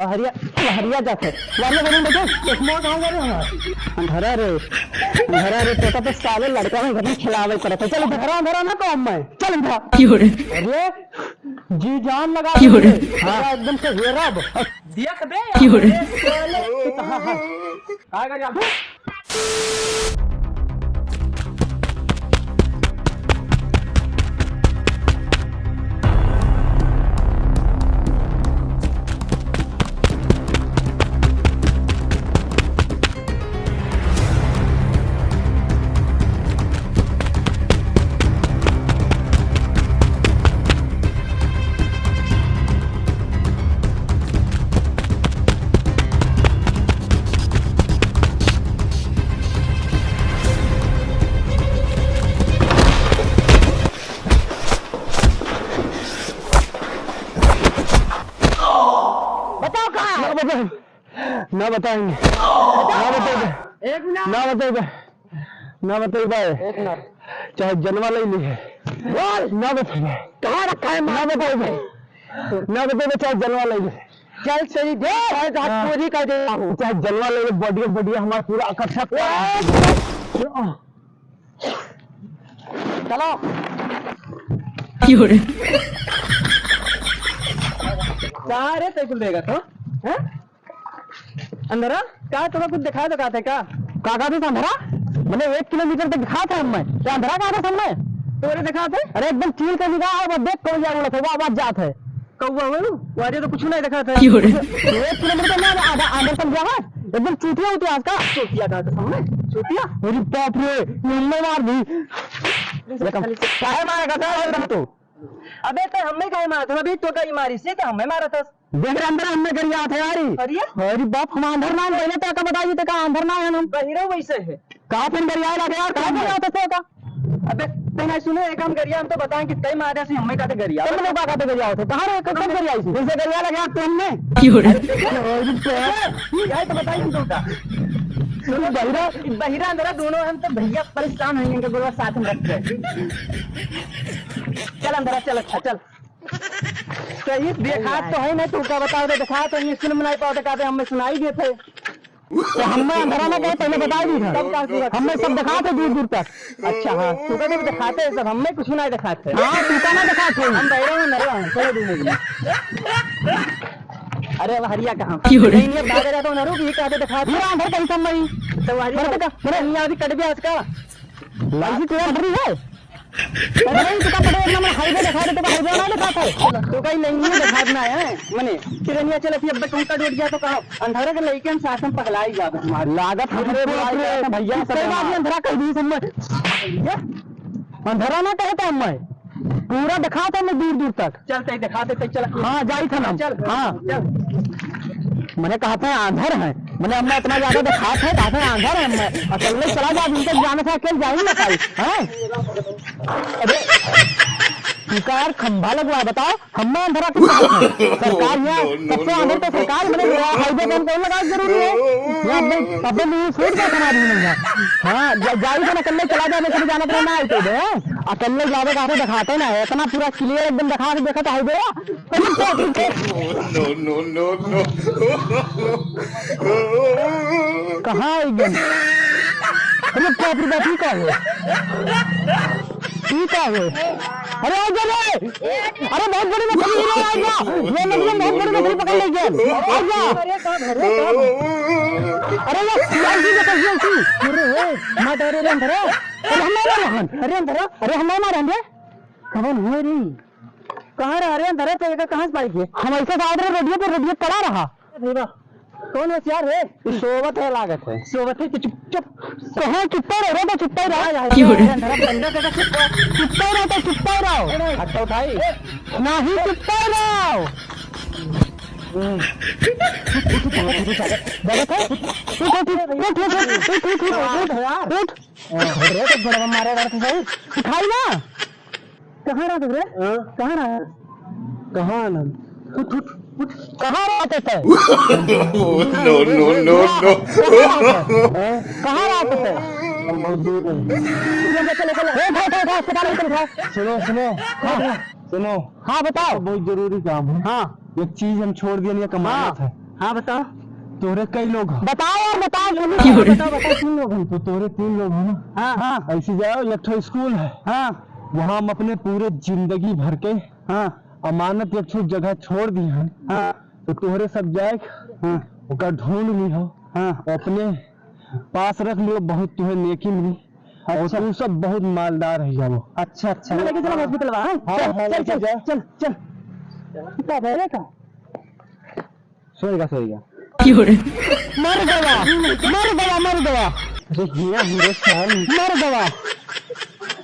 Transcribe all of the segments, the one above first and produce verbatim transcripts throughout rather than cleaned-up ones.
लहरिया, लहरिया जात है। लहरिया बोले, "बेटा, चश्मा कहाँ जा रहे हो?" अंधरा रे, अंधरा रे, तोका तो साले लड़का में घर में खिलावे पड़त है। चल इधर। अंधरा, अंधरा ना कहब मैं। चल इधर। क्यों रे? अरे, जी जान लगा क्यों रे? दे। हाँ। पूरा एकदम से हेरब। देख बे। क्यों रे? अरे, साले, तू कहाँ है? कहाँ कर जा? बताओ कहाँ है? ना बताएंगे। ना बताएंगे। ना बताएंगे। एक मिनट। ना बताएंगे। ना बताएंगे। एक मिनट। चाहे जनवा ले ली है। बोल। ना बताएंगे। कहाँ रखा है? ना बताएंगे। ना बताएंगे, चाहे जनवा ले ली। चल सही दे, आज हाँ। चोरी कर देता हूँ। चाहे जनवा ले ली, बढ़िया, बढ़िया, हमारा पूरा आकर्षक। ए! चलो। क्यों रे? कहाँ रे, साइकिल देगा तो? हैं? अंधरा, का तोरा कुछ दिखा, दिखाते का? का, का दिखा अंधरा? मने एक किलोमीटर तक दिखात है हमें। क्या अंधरा का था सामने? तोरे दिखाते? अरे एकदम चील का निगाह है, वो देख कौन जा उड़त है, वो आवाज जात है। कौवा हो? वो आजे तो कुछ नहीं दिखात है। क्यों रे? एक किलोमीटर में आधा अंदर तक गया है। एकदम चूतिया हो तू आज का। चूतिया का तो सामने? चूतिया? अरे बाप रे, ये हमें मार दी। ये कम-, काहे मारेगा, काहे मारेगा तू? अबे तो हमें काहे मारत हो? अभी तो कहीं मारी से तो हमें मारत हस। देख रे अंधरा, हमें गरियात है यारी। अरे? अरे बाप, हम अंधर ना है, पहले तो का बताइए तो का अंधर ना है हम। बहिरो वैसे है। का फिर गरियाए लगे यार, का गरियात है का? अबे, तू नहीं सुने, एक हम गरिया, हम तो बताएं कि तय मारे से हमें काते गरिया। तुम लोग का काते गरिया होते? कहाँ रे, कब गरिया इसी? तुमसे गरिया लगे यार, तुमने? क्यों रे? अरे, यार तो बताइए तुम का। तू बहिरा, बहिरा अंधरा दोनों हम तो भैया परेशान होंगे, इनके गोलवा साथ में रखते हैं। चल अंधरा, चल, अच्छा, चल। तो ये देखात तो है ना, तू का बताओ तो देखात है, ये सुन में नहीं पाओ तो कहते हमें सुनाई देते। तो हमें अंधरा ना कहे, पहले बता दी था। तब का पूरा हमें सब देखात है दूर दूर तक। अच्छा, हाँ, तू का तो देखाते हैं सब, हमें कुछ नहीं देखाते। हाँ, तू का ना देखात है। हम बहिरा में नरवा, चलो दो मिनट। अरे, अब हरिया कहाँ? क्यों रे? नहीं, नहीं, अब भाग रहा तो नरू, ये कहते देखात है। पूरा अंधर कहीं सब नहीं। तो हरिया बरते का, बरते। नहीं, अभी कट गया उसका। लाइसेंस तेरा भरी है? अरे नहीं, तू का पता है, इतना बड़ा हाईवे दिखा दे, तू का हाईवे वाला दिखाता है। तू का ही नहीं, नहीं दिखात ना है, मने, किरनिया चल, अभी अब तू का डूब गया तो कहा, अंधारा के लइके हम साथ में पगला ही जाबे तुम्हारे। लागत हमरे बाप रे, बुलाई जाता भैया, कितना सब बार ये अंधारा कह दी सब में। क्या? अंधारा ना कहता हम मैं, पूरा दिखाता मैं दूर दूर तक। चल, तई दिखा दे, तई चल। हाँ, जाई था ना। चल, हाँ। चल। मने कहत है आंधर है, मने हमें इतना ज्यादा दिखात है, कहत है आंधर है, हमें अकेले चला जा, जिनके जाने से अकेले जा ही ना पाई, हैं? अबे, सरकार खंभा लगवा, बताओ, हमें अंधरा क्यों कहत है? सरकार यहाँ सबसे आंधर तो सरकार, मने हाईवे पे हम कौन लगा जरूरी है? यहाँ अपने, अपने मुंह फूट गया था ना आदमी नहीं है। हाँ, जा-, जाई था ना, अकेले चला जा, मैं कभी जाना पड़ा ना आई तो दे, हैं? अकेले जावे का तो दिखाते ना है, इतना पूरा क्लियर एकदम दिखा के देखा तो हाईवे। No, no, no, no। कहाँ आई गन? अरे बाप रे बाप, ई का है? ई का है? अरे आ जा रे! अरे बहुत बड़ी मछली है, आ जा! ये नदी में बहुत बड़ी मछली पकड़ ली गन। आ जा! अरे ये सियाल जी का कैसे ऐसी? अरे हे, मार डारे रे अंधरा। अरे हम नहीं मारे हन। अरे अंधरा, अरे हम नहीं मारे हन रे। कौन हुए रे? कहाँ रहा रे अंधरा? तो एका कहाँ से पाई के? हम ऐसे से आवत रहे रेडियो पे, रेडियो पड़ा रहा। अरे वाह, कौन होशियार है? तू सोवत है लागत है। सोवत है तो चुप, चुप। कहाँ चुप्पा रहो रे, तो चुप्पा ही रहो। हाँ, यार, क्यों रे? अंधरा बंदा का चुप। चुप्पा ही रहो, तो चुप्पा ही रहो। अरे, हट तो उठाई। नहीं, चुप्पा ही रहो। हम्म। देखत है? उठ, उठ, उठ, उठ, उठ, उठ, उठ, उठ, उठ, उठ, उठ, उठ। अरे, तो बड़ा मारे रहा था भाई। उठाई ना। कहाँ रहा था रे? हाँ? कहाँ रहा? कहाँ आनंद? उठ, उठ, उठ। कहाँ रहा था तै? No, no, no, no। कहाँ रहा था? हाँ? कहाँ रहा था तै? हम बहुत दूर हैं। चलो, चलो, चलो। ए, उठा, उठा, उठा, अस्पताल में चल, उठा। सुनो, सुनो। हाँ। सुनो। हाँ, बताओ। बहुत जरूरी काम है। हाँ। एक चीज हम छोड़ दिए, नहीं कमाना हाँ। था। हाँ, बताओ। तोरे कई लोग हैं? बताओ यार, बताओ, बोलो। क्यों रे? बताओ, बताओ, तीन लोग हैं। तो तोरे तीन लोग हैं ना? हाँ, हाँ। ऐसे जाओ, एक ठो स्कूल है। हाँ। वहाँ हम अपने पूरे जिंदगी भर के हाँ। अमानत एक ठो जगह छोड़ दी है। हाँ। तो तोहरे सब जाए, हाँ। ओकर ढूंढ ली हो। हाँ। अपने पास रख लियो, बहुत तुम्हें नेकी मिली। और अच्छा। तू सब बहुत मालदार है जाओ। अच्छा, अच्छा। लेके चलो हॉस्पिटल में, हाँ? हाँ, चल, हाँ, चल, लेके चल, जा। चल, चल। कितना भय का? सोएगा, सोएगा। क्यों रे? मर गवा, मर गवा, मर गवा। अरे हिया, हिरे साल। मर गवा।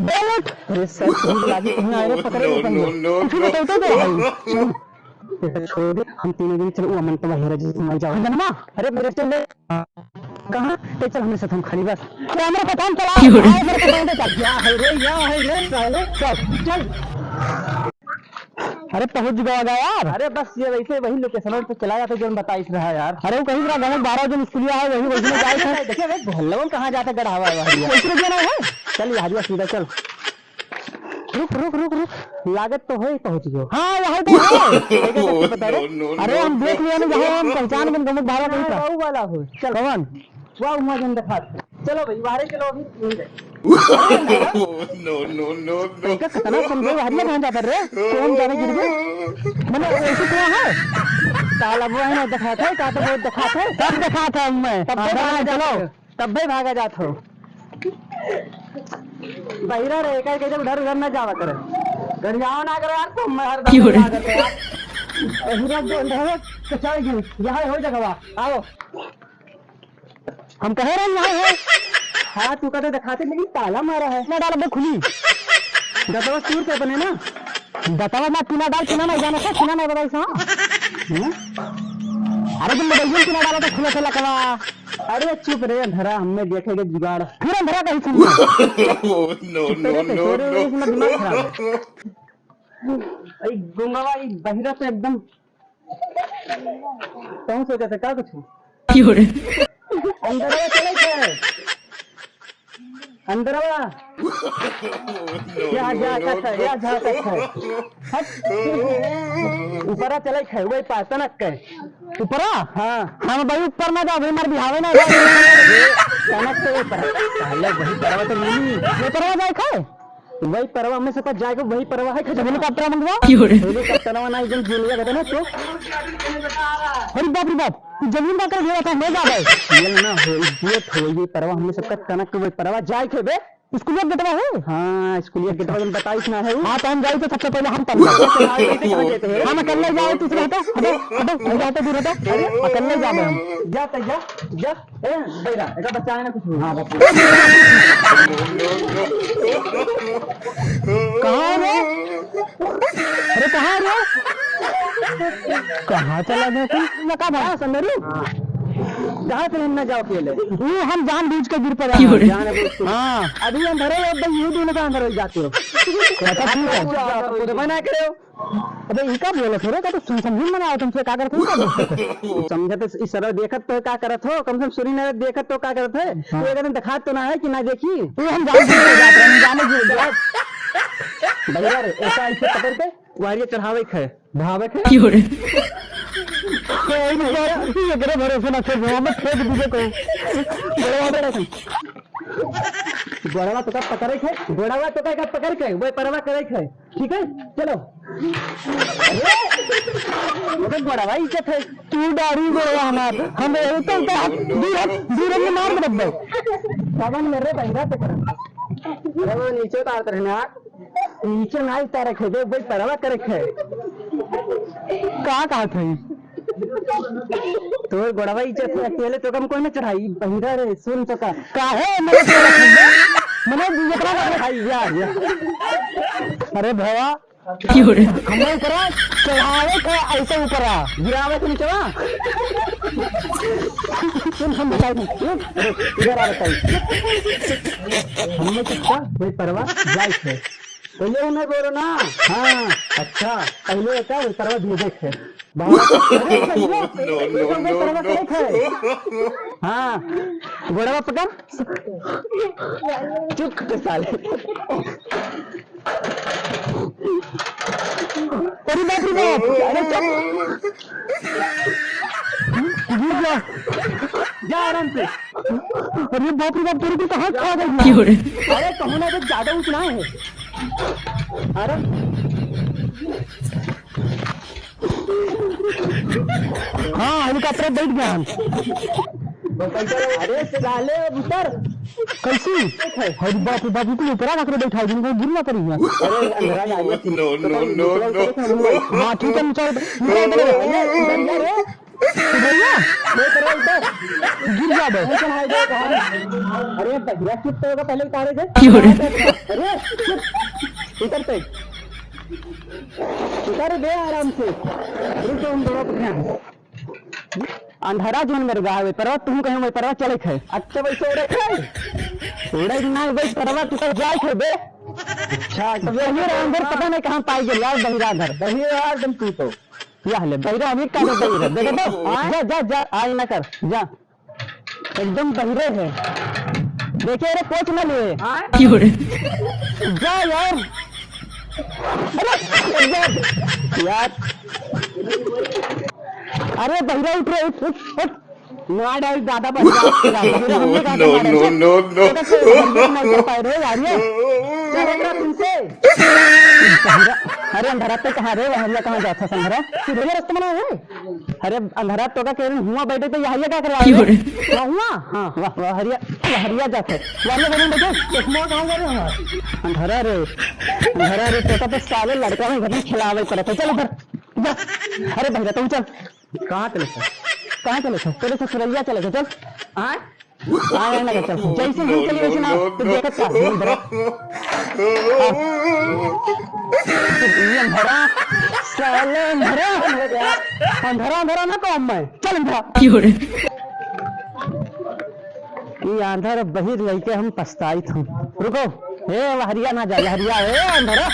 बोलत। अरे सर, भूख लागी, कहीं आए रे, पकड़े रे, पकड़े। No, no, कुछ no, बताओ तो दे भाई। बेटा, छोड़ दे, हम तीनों दिन चलो, वो अमन तो वही रह, जिससे मर जाओ। जनमा? अरे, मेरे से ले। कहाँ? ए, चल, हमरे साथ हम खाली बस। अरे, हमरे साथ हम चला। क्यों रे? आओ, मेरे साथ हम चल। या है रे, या है रे, साले। चल, चल। अरे, पहुँच गवा यार। अरे, बस ये वैसे वही location पे चला जाता, जो हम बताइस रहा यार। अरे, वो कहीं रहा, गाँव बारह जन स्कूलिया है, वही, वही में जाए थे। देखिए, वे भल्लवन कहाँ जाता, गढ़ावा है, वही। वैसे जो ना है। चल, यार, ये सीधा चल। रुक, रुक, रुक, रुक। लागत तो है पहुँच गयो। हाँ, वही तो है। एक, एक, एक, पता रे। No, no, अरे, no, हम no। देख लिया ना, जहाँ हम पहचान में गमुख भारत नहीं था। हाँ, वही वाला हो। चल। कौन? वाह, वहाँ जन दिखा। चलो भाई, बाहर चलो अभी। No, no, no, no। इनका खतरनाक समझे, बाहर में कहाँ जाता रे? कौन जाने गिर गए? मैंने ऐसे क्या है? ताला वो है ना, दिखा था, क्या तो बहुत दिखा था। सब दिखा था मैं। तब हाँ, तो हाँ, बाहर चलो। जाते। तब्बे भागा जात हो। बहिरा रहे, एकर के जब उधर उधर न जावा करे। गरियाओ ना करे यार, तुम हर क्यों रे? भागत हो यार। बहिरा जो अंधेरे कचाई गई, यहाँ हो जगहवा, आओ। हम कहे रहे यहाँ है। हाँ, तू कहते दिखाते, लेकिन ताला मारा है। ना डाल, अबे खुली। दतवा तूर के बने ना। दतवा ना, पीना डाल, पीना ना, जाना से, पीना ना बताई सा। हम्म? अरे, तुम मोबाइल में पीना डाला तो खुला से लकवा। अरे चुप रे अंधरा, हमें देखेगे जुगाड़। फिर अंधरा कहीं सुन। No, no, चुप रे, no, तोरे no। वजह से मेरा दिमाग खराब है। ई गुंगवा, ई बहिरा तो एकदम। कौन सोचा था, का कुछ? क्यों रे? अंदरवा चले थे। अंदरवा। या झाकत है, या झाकत है। हट। ऊपरा चले थे, वही पा, तनक के। ऊपरा? हाँ। हम भाई ऊपर ना जाओ, भाई मार बिहावे ना जाओ। तनक के ऊपर। पहले वही परवा तो मिली। ये परवा जाए थे? वही परवा में से पर जाए के, वही परवा है, जब हेलीकॉप्टर मंगवा। क्यों रे? हेलीकॉप्टर ना, एकदम जुलिया कहते ना तो। अरे बाप रे बाप। तू जमीन का कर घेरा था, मैं जा भाई। ये ना हो, ये थो, ये परवा हमने सबका कनक के वही परवा जाए थे बे। स्कूलिया गेटवा है? हाँ, स्कूलिया गेटवा में बताइस ना है वो। हाँ, तो हम जाए तो सबसे पहले हम तन। हाँ, ये तो कहाँ जाते हैं? हम अकेले जाए, तू रहता, हटो, हटो, हटो, हटो, दूर हटो। अरे, अकेले जाबे हम। जा, तै जा, जा। ए, बैठा, एका बच्चा है ना कुछ। हाँ, बच्चा। कहाँ है रे? अरे, कहाँ है रे? कहाँ चला गया तू? लगा भाई, हाँ, संदरी। हाँ। कहाँ से हम ना जाओ अकेले? वो हम जानबूझ के गिर पड़ा। क्यों रे? जानबूझ के। हाँ। अभी अंधरे हो, अब यही दोनों का अंधर हो जाते हो। अच्छा, ठीक है। आप खुद मना करे हो। अबे, ई का बोलत हो रे? का तो सुन समझी में ना आवत हमसे, का करत हो, का बोलत हो? समझत इस सरवा देखत तो का करत हो? कम से कम सुनी ना देखत तो का करत है? हाँ। तो एक दिन दिखात तो ना है कि ना देखी? ये हम जान के जात रहे, हम जाने के लिए। भैया रे, ऐसा ऐसे पकड़ के वारिये चढ़ावे के है, भावे के। क्यों रे? कोई नहीं, कोई एकरे भरोसे ना छोड़, हम फेंक दीजिए कोई। बड़वा पकड़ के। गोड़वा तो का पकड़े के, गोड़वा तो का पकड़ के, वो परवा करे के। ठीक है, चलो। अरे, ओके, गोड़वा इज्जत है। तू डारी गोड़वा हमार। हम तो उतर, दूर हट, दूर हट, मार दे बब्बे। सामान मेरे बहिरा पे कर। अरे, वो नीचे उतारत रहे ना। नीचे ना उतारे खे, देख भाई, परवा करे खे। का कहत है? तोर गोड़वा इज्जत है, अकेले तो कम कोई ना चढ़ाई, बहिरा रे, सुन तो का। काहे मने तोरा खंडे? मने एकरा लगे भाई, या, या। अरे भवा, क्यों रे? हमें ऊपरा चढ़ावे के ऐसे ऊपरा। गिरावे के नीचवा। सुन, हम बताई दी। रुक, रुक, इधर आ बताई। हमने किसका कोई परवा जाए थे। पहले उन्हें बोलो ना। हाँ, अच्छा, पहले का कोई परवा भेजे थे। बाबा, अरे भैया, no, no, ये तो no, परवा no। करे थे। हाँ, गोड़वा पकड़। चुप कर साले। अरे बाप रे बाप, अरे चुप। गिर जा। जा आराम से। अरे बाप रे बाप, तोरे को कहाँ खा गई? क्यों रे? अरे कहूँ ना, तो ज्यादा ऊँच ना है। अरे हाँ, हेलीकॉप्टर बैठ गया हम। अरे साले, अब उतर। कैसे? अरे बाप रे बाप, इतने ऊपर आकर बैठा है, जिनको गिरना पड़ी है। अरे अंधरा जा, ये No, no, no, no। हाँ ठीक है, ऊँचा उतर, ऊँचा उतर, ये उधर जा रे। भैया, मैं तेरा ऊपर गिर जा बे। अरे भैया, चुप तो होगा, पहले उतारे थे। क्यों रे? अरे चुप, उतर पे। उतर बे आराम से। रुक, हम दोनों को ध्यान। अंधरा जोन में रुका है, परवा तुम कहीं वही परवा चले थे। अच्छा भाई, सो रहे थे। उड़े ना भाई, परवा तू तो जाए थे बे। अच्छा, तो ये अंदर पता नहीं कहाँ पाई गई यार, बहिरा घर। बहिरा यार, तुम तू तो। या ले, बहिरा अमीर का दे, बहिरा, देखे तो? हाँ? जा, जा, जा, आज ना कर, जा। एकदम बहिरे है। देखिए, अरे, कोच ना लिए। हाँ? क्यों रे? जा यार। अरे, जा, यार। अरे, बहिरा उठ रे, उठ, उठ, उठ। ना डाल, दादा बहिरा, बहिरा हमने कहा No, था, no, no, no। तो कैसे हम नहीं कर पाए रे यार, ये? चल, एकरा तुमसे। बहिरा, अरे, अंधरा तो कहाँ रे, अंधरा कहाँ जाता है, अंधरा? तू भैया रास्ता बना है? अरे अंधरा, तोका कह रहे हुआ बैठे तो यहाँ का करवा रहे? क्यों रे? वहाँ हुआ? हाँ, वाह, वाह, हरिया, वाह, हरिया जात है। वाह, हरिया बैठे, चश्मा कहाँ जा रहे हो? अंधरा रे, अंधरा रे, तोका तो साले लड़का में घर में खिलावे पड़े थे। चल इधर, जा। अरे बहिरा, तुम चल। कहाँ चले थे? कहाँ चले थे? तेरे ससुरलिया चले थे, चल। हाँ? आए ना, चल। जैसे हम चले वैसे ना, तो देखत का, हम अंधरा। हाँ। ये अंधरा, साले अंधरा। अंधरा, अंधरा ना कहम मैं। चल अंधरा। क्यों रे? ये अंधर बहिर लइके हम पछताइत हूँ। रुको। ए, वहरिया ना जा, वहरिया, ए, अंधरा।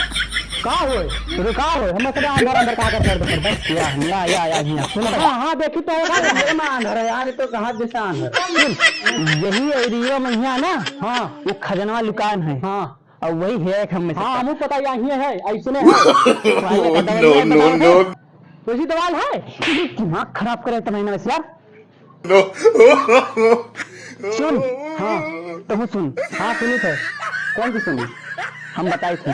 का होय? रुका होय, हम तो अंदर, अंदर का कर, कर, कर, बस, या, या, या, या, हियाँ, सुन। हाँ, हाँ, देखी तो होगा, ये में अंधर है यार, ये तो कहाँ जैसा अंधर। सुन, यही एरिया में हियाँ ना, हाँ। वो खजनवा लुकान है। हाँ। और वही है एक हम में से। हाँ, हमू पता, यहाँ है, ऐसने है। No, no, no। वैसी दवाल है? दिमाग खराब करे तो मैंने वैसे यार। No। सुन, हाँ, तुहूँ सुन। हाँ, सुनी थे। कौन सी सुनी? हम बताई थी।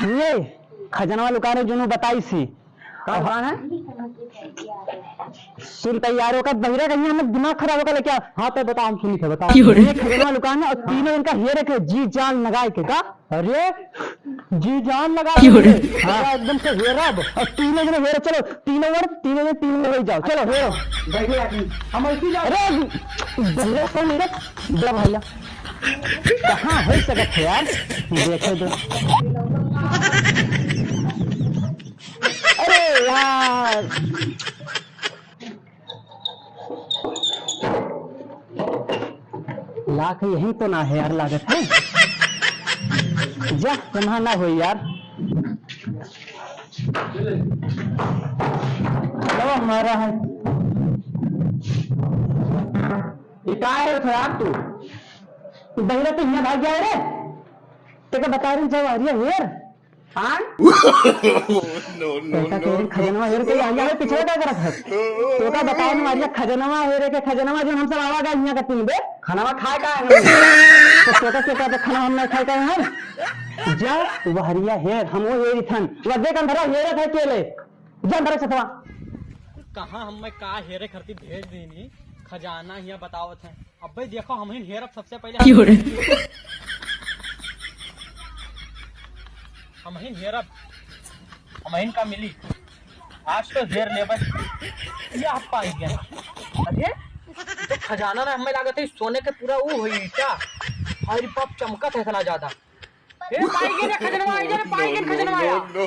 ये खजनवा लुकान है, जोनू बताई सी। का दुकान है? सुन तैयार होकर बहिरा कहीं हमें दिमाग खराब होकर लेके आ। हाँ, तो बताओ, हम सुनी थे, बताओ। क्यों रे? ये खजनवा लुकान है और तीनों इनका हेरे के जी जान लगाए के का? अरे, जी जान लगा क्यों रे? दिए। हाँ, एकदम से हेरब। और तीनों जने हेरो, चलो, तीनों ओर, तीनों जने, तीनों ओर हो जाओ। चलो, हेरो। बैठो यार, हम ऐसी जा अरे, बल्ले से मेरे, दे भैया। कहाँ हो सकत है यार? देखे दो। अरे यार। लाख यहीं तो ना है यार, लागत है। जा, कहाँ ना हो यार। लो, हमारा है। ये का है यार तू? तू बहिरा तो यहाँ भाग गया रे। तेरे बता रही जाओ, आ रही है यार। हाँ? No, no, तोका no, तेरी no। खजनवा हेर के यहाँ आवे, पिछवा का करत है? तोका बताओ ना, मारिया खजनवा हेरे के, खजनवा जो हम सब आवा गए यहाँ का तीन बे। खनवा खाए का है? तो तोका के कहते खनवा हम नहीं खाए का है? जा, वहरिया हेर, हम वो हेरी थन। वह देख अंधरा हेरत है केले। जा अंधरा सतवा। कहाँ हम मैं का हेरे खरती भेज देनी, खजाना हिया बतावत है। अबे देखो, हमहिन हेरब सबसे पहिले। क्यों रे? हमहिन हेरब, हमहिन का मिली। आज तो हेर लेबे। या पाई गया। अरे, तो खजाना ना हमें लागत है सोने के पूरा ऊ होई ईटा। अरे बाप, चमकत है इतना ज्यादा। ए, पाई गे रे खजनवा, ए, रे पाई गे खजनवा या। No, no,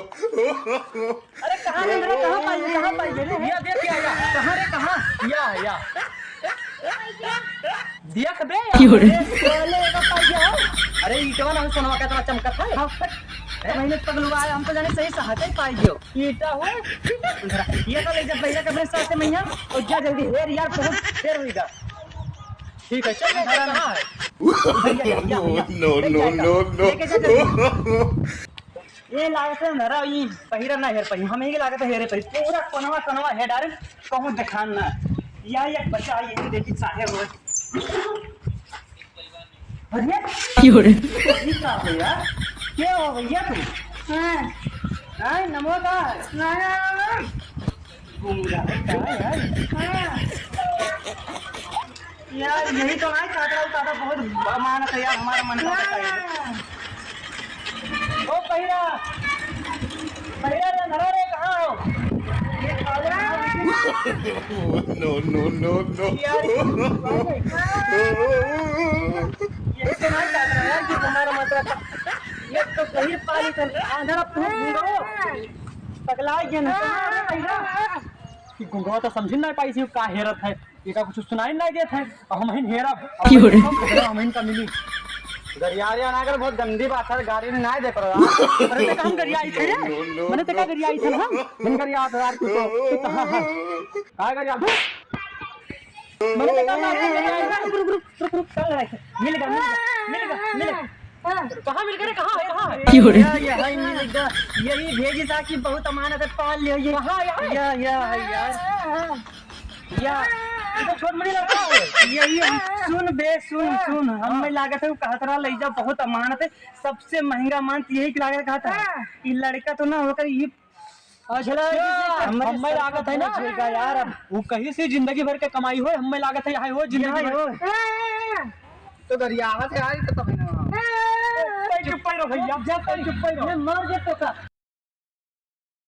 no। अरे, कहाँ रे, रे, कहाँ पाई गे, कहाँ पाई गे रे? या देख, या, या। कहाँ रे, कहाँ? या, या। देख बे, या। क्यों रे? अरे, साले, एका पाई गे हो। अरे, ईटवा ना हो, सोनवा का इतना चमकत है। हाँ, हट। ए, महीने पगलुआ है, हम तो जाने सही सहा के पाई गयो। ईटा हो। ये का ले जा, भैया के अपने साथ में यहाँ, और जा जल्दी, हेर यार, बहुत देर होई गा। ठीक है, चल, भैया, कहाँ है? भैया, या, या, या। No, no, no, no। लेके जा जल्दी। ये लागत है मेरा, ये पहिरा ना हेर पाई, हम यही लागत है हेरे पाई, पूरा कोनवा, कोनवा हेर डारे, कहूँ दिखान ना। या एक बच्चा आई, ये देखी चाहे हो। अरे, क्यों रे? ये का हो यार? क्या हो भैया तू? हाँ। हाँ, नमो का? ना, ना, ना, ना। घूम रहा है, क्या है यार? हाँ। यार, यही तो है, काकड़ा उकाकड़ा बहुत अमानत है यार, हमारा मन का बताइए। हाँ। ओ पहिरा, पहिरा रे, अंधरा रे, कहाँ हो? ये काला No, no, no, no। यार, ये तो ना काट रहा यार, कि हमारा मतलब, ये तो सही पाली कर, अंधरा फूट घूंगो, पगला गया ना। कि घूंगो तो समझ ना पाई, का हेरत है। एका कुछ सुनाई नाहीं देत है, अब हमहिन हेरब, अब क्यों रे? हमहिन का मिली। गरियार या ना कर, बहुत गंदी बात है, गाड़ी में नाहीं देख रहा। अरे, ते का हम गरियाई थे रे? No, no, मने ते का गरियाई थे हम? मन गरिया तो यार, तू तो, तू तो, हाँ, हाँ। का गरिया? मने ते का मार के गरियाई थे? रुक, रुक, रुक, रुक, रुक, चल रहा है। मिल गया, मिल गया, मिल गया, मिल गया। हाँ। कहाँ मिल गए रे? कहाँ है, कहाँ है? क्यों रे? या, या, हाय, मिल गया। यही भेजी था कि बहुत अमानत है, पाल लियो ये। कहाँ है? या, या, है यार। या, ये तो छोट मनी लड़का है। यही हम, सुन बे, सुन, सुन, हमें लागत है, वो कहत रहा, लइजा बहुत अमानत है, सबसे महंगा मान तो यही के लागत कहत है। हाँ। ये लड़का तो ना होकर ये अच्छा, हमें लागत है ना, यार, अब वो कहीं से जिंदगी भर के कमाई हो, हमें लागत है, यहाँ हो, जिंदगी यहाँ भर। हो। तो गरियावत है यार, ये तो तब ना। चुप रहो भैया, चुप रहो। मैं मर गया तो का?